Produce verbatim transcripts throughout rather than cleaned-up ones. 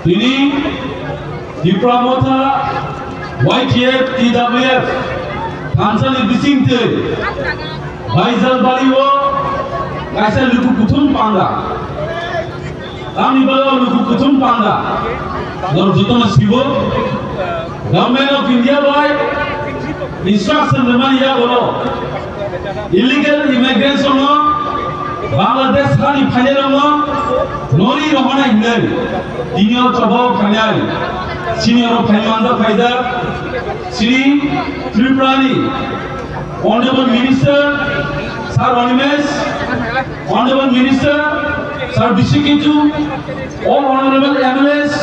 Tini Tipra Motha Y T F T W F thansa ni bisingtwi Baijalbari o kaisa luku kuthum panda. Tamni bagwi luku kuthum panda. Norok jotono sibo. Government of India bai instruction rwmani yago illegal immigration no Bangladesh hani phainai rokno nori rohonai hinwi tini o choba o phainai. Senior o phai manjak phaijak. Chini Tripura ni Honorable Minister Sir Animesh, Honorable Minister Sir Bishik Kichu, all Honorable M L As,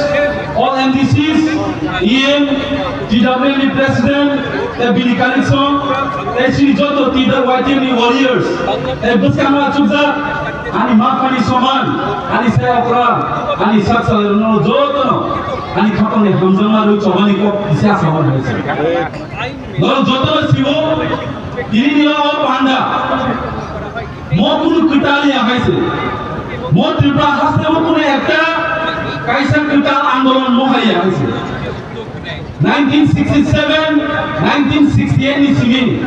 all M D Cs, E M, T W F President, the Bini Kalisong, the Sri Joto T W Y T ni warriors, the Buskama Chukza, ani Mafani Soman, ani Sayokra, ani Saksalano Jotono, ani Khapangni Hamjama Ru Chobani Kok, Sia Sawan Hai. Norok jotono sibo, tini ni o panda. Mo kunu kwtal ya hai se. Mo Tripura haste mo kunu ekta kaisa kwtal andolon mo hai ya hai se. Nineteen sixty-seven, nineteen sixty-eight ni simi.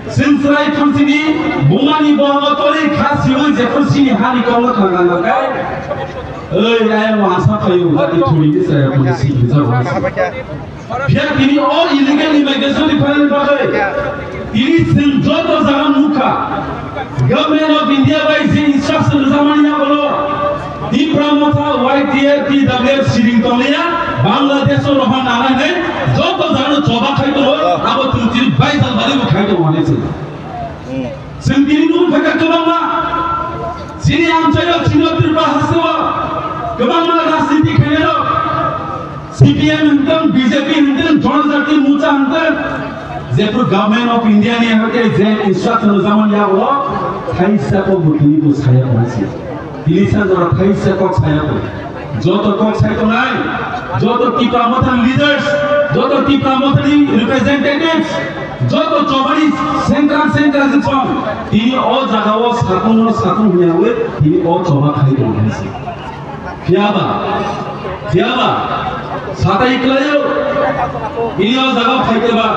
Sinsrai thamsini bumani bohongo toli kha siwi jephru sini hani kongo thanganga kai. Ei, ayang wasa phayu, gati thuri ni saya pun si bisa wasa. Phiya tini o illegal immigration ni phainani bagwi tini chwng joto jaga nukha. Government of India bai je instruction rwjakmani yagulo Tipra Motha Y T F T W F siring tongliya, Bangladesh o rohor nanai hinwi joto jaga no choba khai tongo, abo chwng tini Baijalbari bo khai tongo hinwi se. Chwng tini nukha kwbangma chini amchaio chini Tripura hasteo kwbangma rajniti khainairok C P M hwnkhe, B J P hwnkhe, Janajati Morcha hwnkhe, jephru Government of India ni hwnkhe je instruction rwjakmani yago thaisa kok bo tini bo saya tongo se. Tini sa jora thaisa kok saya tongo. Joto kok sai tongnai, joto Tipra Motha ni leaders, joto Tipra Motha ni representatives, joto chobani sengkrak sengkrak jisong, tini o jaga o satung no satung hwnyawi tini o choba khai tongnai se. Phiyaba, phiyaba, satai kwlaio, tini o jaga o phaikhe ba,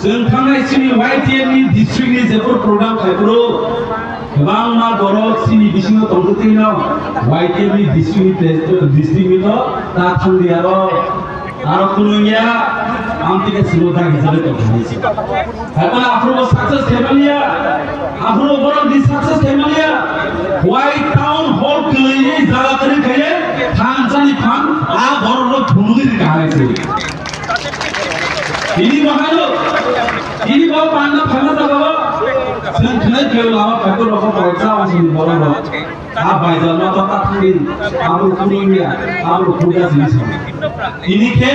chwng thangnai chini Y T F ni district ni jephru program khaiphuru, kwbangma borok chini bisingo tongtwtwino Y T F ni district ni pres-, district ni to ta thangdi aro, aro kunu wngya, amtwikhe chwngno dagi jagwi tongthoknai se. Haiphano aphuru bo success khaimaliya, aphuru borok di success khaimaliya, White Town Hall kwlwini jaga kwrwi khaiwi thansa ni phan a borok rok phunugwi rwkha hai se. Ini bahai lo, ini bo panna phanna jaga o, chwng khnai khe lama phaikhe rok koisa ang sini borok rok. A Baijalbari to ta thangdi, abo kunu wngya, abo kunu wngya sini sini. Ini khe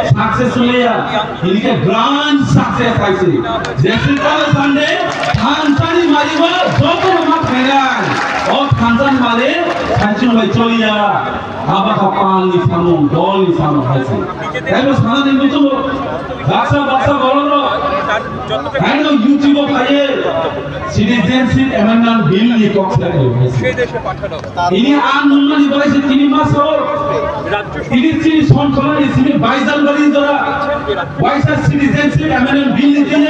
success wngya, ini khe grand success hai se. Jesi kale Sunday, thansa ni malik o joto no ma khainai. O thansa ni malik, thansa ni malik choliya. Abo kha pal ni samung, dol ni samung hai se. Tei bo sana ni muchungo, baksa baksa borok rok, hai no YouTube o phaiye, Citizenship Amendment Bill ni kok se hai se. Ini ang nungmani bagwi se tini ma sao. Ini chini Sonkhorani simi Baijalbari jora waisa Citizenship Amendment Bill ni tini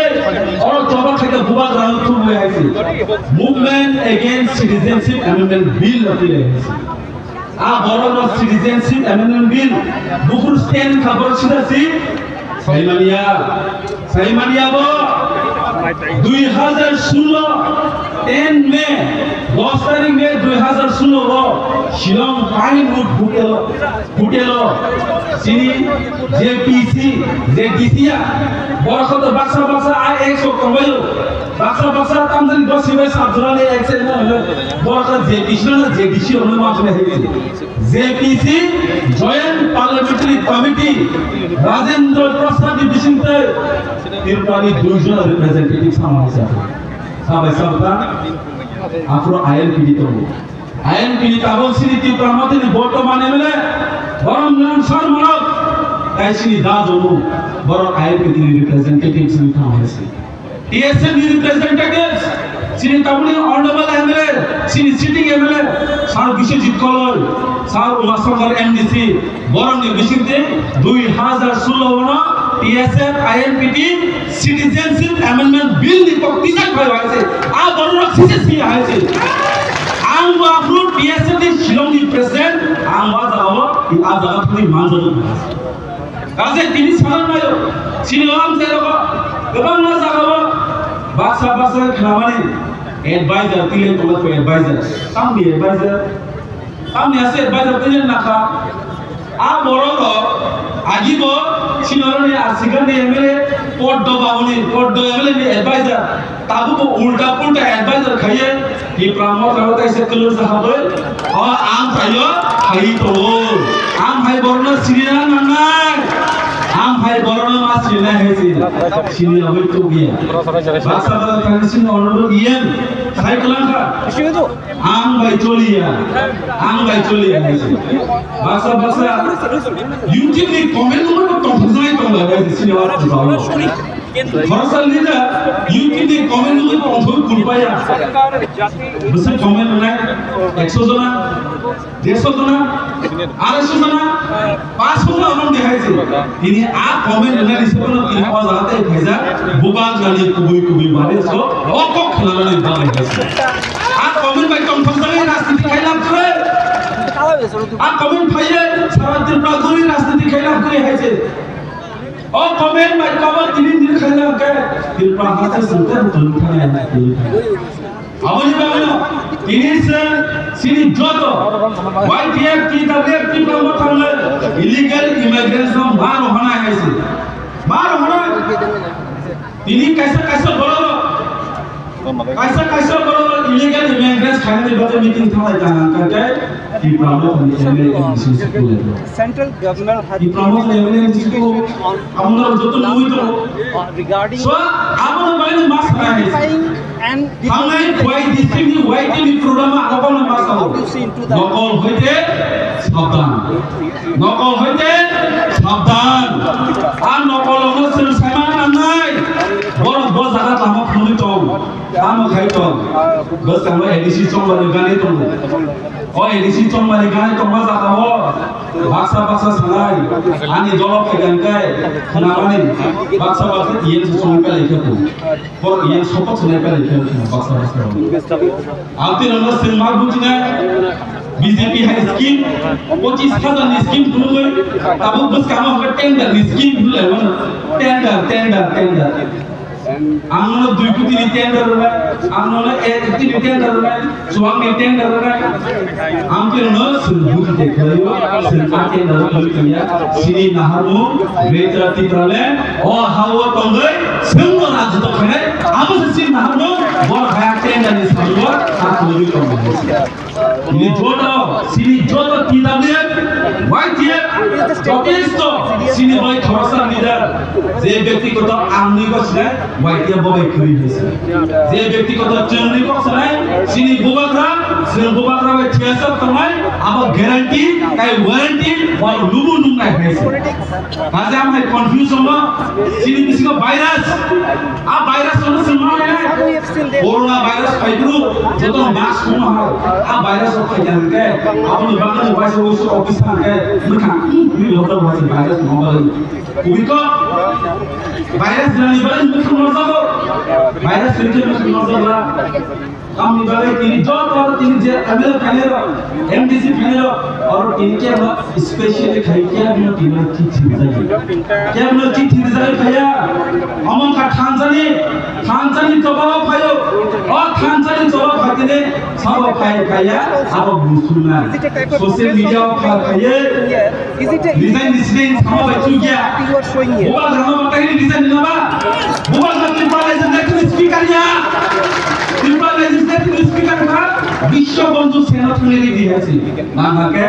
oro choba khaika bubagra no thumwi hai se. Movement Against Citizenship Amendment Bill no tini hai se. A borok no Citizenship Amendment Bill buphuru stand kha borok sida si. Saimania, Saimania bo dui hazar sullo ten May, dos tarik May dui hazar sullo o Shillong Pine Wood Hotel, Hotel o chini J P C, J D C ya, borok to baksa baksa I X o tongbaio, baksa baksa tamjani bosi bai sabjorani X A no hino, borok to J P C no, J D C ono ma hino hino. J P C, Joint Parliamentary Committee, Rajendra Prasad ni bisingtwi Tripura ni duijon representative sama hai sa. Sabai sabta, aphuru I N P ni tongo. I N P ni tabuk sini Tipra Motha ni bortoman M L A, Borom Nang Sar Manok, tai sini da jomo, borok I N P ni representative sini tamo hai si. T S F ni representatives, Chini tabukni honorable M L A, chini sitting M L A, Sir Biswajit Koloi, Sir Uma Shankar M D C, borokni bisingtwi dui hazar solo ono T S F I N P T Citizenship Amendment Bill ni kok tijak phai hai se. A borok sise si hai se. Ang bo aphuru T S F ni Shillong ni president, ang bo a jaga o, a jaga thani manjak. Kaje tini sana nayo, sini lam jero ko, kebang na jaga o, baksa baksa khnamani advisor, tile tongla ko advisor, tamni advisor, tamni ase advisor tile nakha. A borok rok, agi bo, sinoroni a sigar ni M L A, Poddo Babu ni, Poddo M L A ni advisor, tabuk bo ulta pulta advisor khaiye, Tipra Motha o kaisa kwlwng sahabwi, o ang phaio, phai tongo. Ang phai borokno sinina nangnai. Ang phai borokno ma sininai hai se. Sini abwi tubia. Baksa baksa thani sini ono iyem. Sai kwlangkha. Ang bai choliya. Ang bai choliya hai se. Baksa baksa YouTube ni comment number ko tongthoknai tongla hai se sini abwi tubao. Khoroksa leader, YouTube ni comment nugwi tongthok kurpaya. Bwswk comment rwnai, ekso jona, derso jona, araisho jona, paanch jona omo de hai se. Tini a comment rwnai ni sebano tini o jaga tei phaijak, bubagrani kubui kubui mane so, o kok khwnanani bagwi hai se. A comment bai tongthok jagwi rajniti khailak kre. A comment phaiye, sara Tripura guri rajniti khailak kre hai se. O comment bai kobo tini din khaina khe Tripura haste sungkhe tong thani. Aboni bagwino tini se sini joto Y T F, T W F, Tripura Motha thangwi illegal immigrants no maro hana hai se. Maro hana. Tini kaisa kaisa borok Kaisa kaisa borok illegal immigrants khainani bagwi meeting thanglai kha hwnkha khe Tipra Mothani M L A M D C school. Central government has Tipra Mothani M L A M D C school. Amno joto nugwi tongo. Regarding So, abono bagwi mas khanai. Identifying and Thangnai Khowai district ni Y T ni program o abono mas khanai. Nokol hoite sabdan. Nokol hoite sabdan. A nokol ono chwng saima nangnai. Borok bo jaga lama phunugwi tong. Tamo khai tong. Bwskango A D C chongmani ganwi tongo. O A D C chongmani ganwi tongma jaga o baksa baksa sanai. Ani dolo phaigan kai khwnamani baksa baksa yen se chongwi pelaikha tong. Borok yen sopak sanai pelaikha tong baksa baksa. Aboni ulo chwng ma bujinai B J P hai scheme, pochis hajar ni scheme phunugwi, tabuk bwskango hwnkhe tender ni scheme phunugwi laimano. Tender, tender, tender. Ang nono dui koti ni tender rwnai, ang nono ek koti ni tender rwnai, chuang ni tender rwnai. Ang khe nono chwng buji de khlaio, chwng a tender rwgwi tongya, sini naharmung, Greater Tipraland, o ha-o tongwi, chwngno rajotw khainai, abo se sini naharmung, bo hai tender ni samungo, a tongwi tongo. Ni joto, sini joto T W F, Y T F, jotesto, sini bai khoroksa leader, je byaktigoto ang ni gosne, Y T F bo bai khuri hise. Je byaktigoto chwng ni gosne, sini bubagra, chwng bubagra bai thiyasa tongnai, abo guarantee, tai warranty, bo lubu nungnai hise. Kaje ang hai confuse tongo, chini bisingo virus, a virus ono chwng ma nai. Corona virus phai phuru joto mask phungo ha, a virus rok phai kha hwnkhe, aboni bagwi waisa waisa office thang khe, mwkhang, hmm, ni lockdown waisa virus phungo bagwi. Kubui kok, virus nani bagwi mwkhang norjago, virus phai khe mwkhang norjago. Tamni bagwi tini joto tini je M L A phainai rok, M D C phainai rok, oro tini khe no specially khai khe no tini chithi rijak. Khe no chithi rijak phaiya. Omo wngkha thansa ni, thansa ni choba o phaio. O thansa ni choba phaitini sabo phai phaiya, abo busunai. Social media o phai phaiye. Resign ni side samo bai chukya. Bubagra no matai resign ni nama. Bubagra Tripura legislative speaker ya. Tripura legislative speaker kha Biswa Bandhu Sena thangni di hasi. Nang hake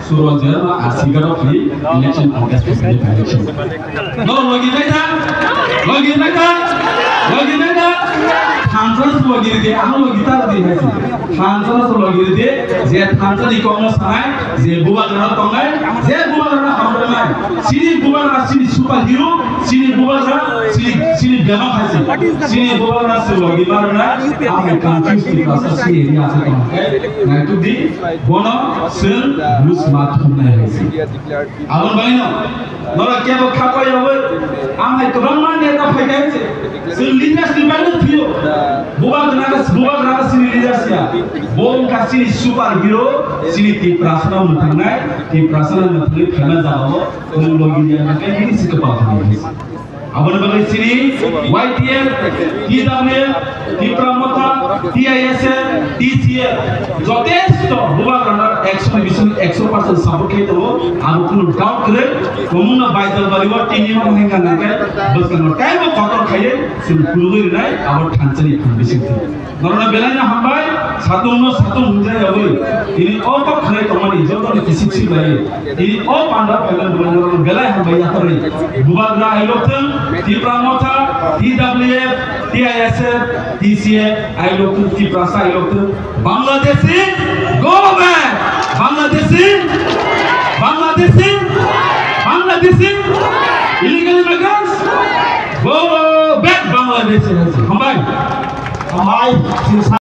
Suraj Debbarma asigaro khai election contest khai election. No logi nai ta. Logi nai ta. Logi nai ta. Thansa logi de, ang logi ta di hasi. Thansa logi de, je thansa ni kok no sanai. Je bubagrano tongnai, je bubagrano hamjaknai, Chini bubagra chini super hero, chini bubagra chini, chini bebak hai se. Chini bubagra se logi marna, ang hai confuse ti basa chini area ase tong. Naituk di, bono seng lose ma thumnai hai se. Abon baino, nora kebo khakoi yawe, ang hai kwbangma neta phai kai se. Seng leaders ni baino thuyo. Bubagra, bubagra chini leaders ya. Bo wngkha chini super hero, chini Tiprasano mwthangnai, Tiprasano mwthangwi phaima jagao. Nwng logi ya, nakai bini si kwpal thangwi. Aboni bagwi chini Y T F, T W F, Tipra Motha, T I S F, T C F, jotesto bubagrano ekso ni bising ekso percent support khlai tongo. Abo kunu doubt kwrwi. Kwmungno Baijalbari o tini o hwnka nakai bwskango teibo kotor khaiwi chwng kulugwi rwnai abo thansa ni phan bising thwi. Norokno belai no hambai, satung no satung hwnjak yawi. Tini o kok khlai tongmani joto ni kisik sik lai. Tini o panda phailai norokno belai hambai yakarwi. Bubagra ailok thung, Tipra Motha, T W F, T I S F, T C F, ailok thung, Tiprasa ailok thung. Bangladeshi, go back! Bangladeshi, Bangladeshi, Bangladeshi, illegal immigrants, go back Bangladeshi. Hambai. Hambai.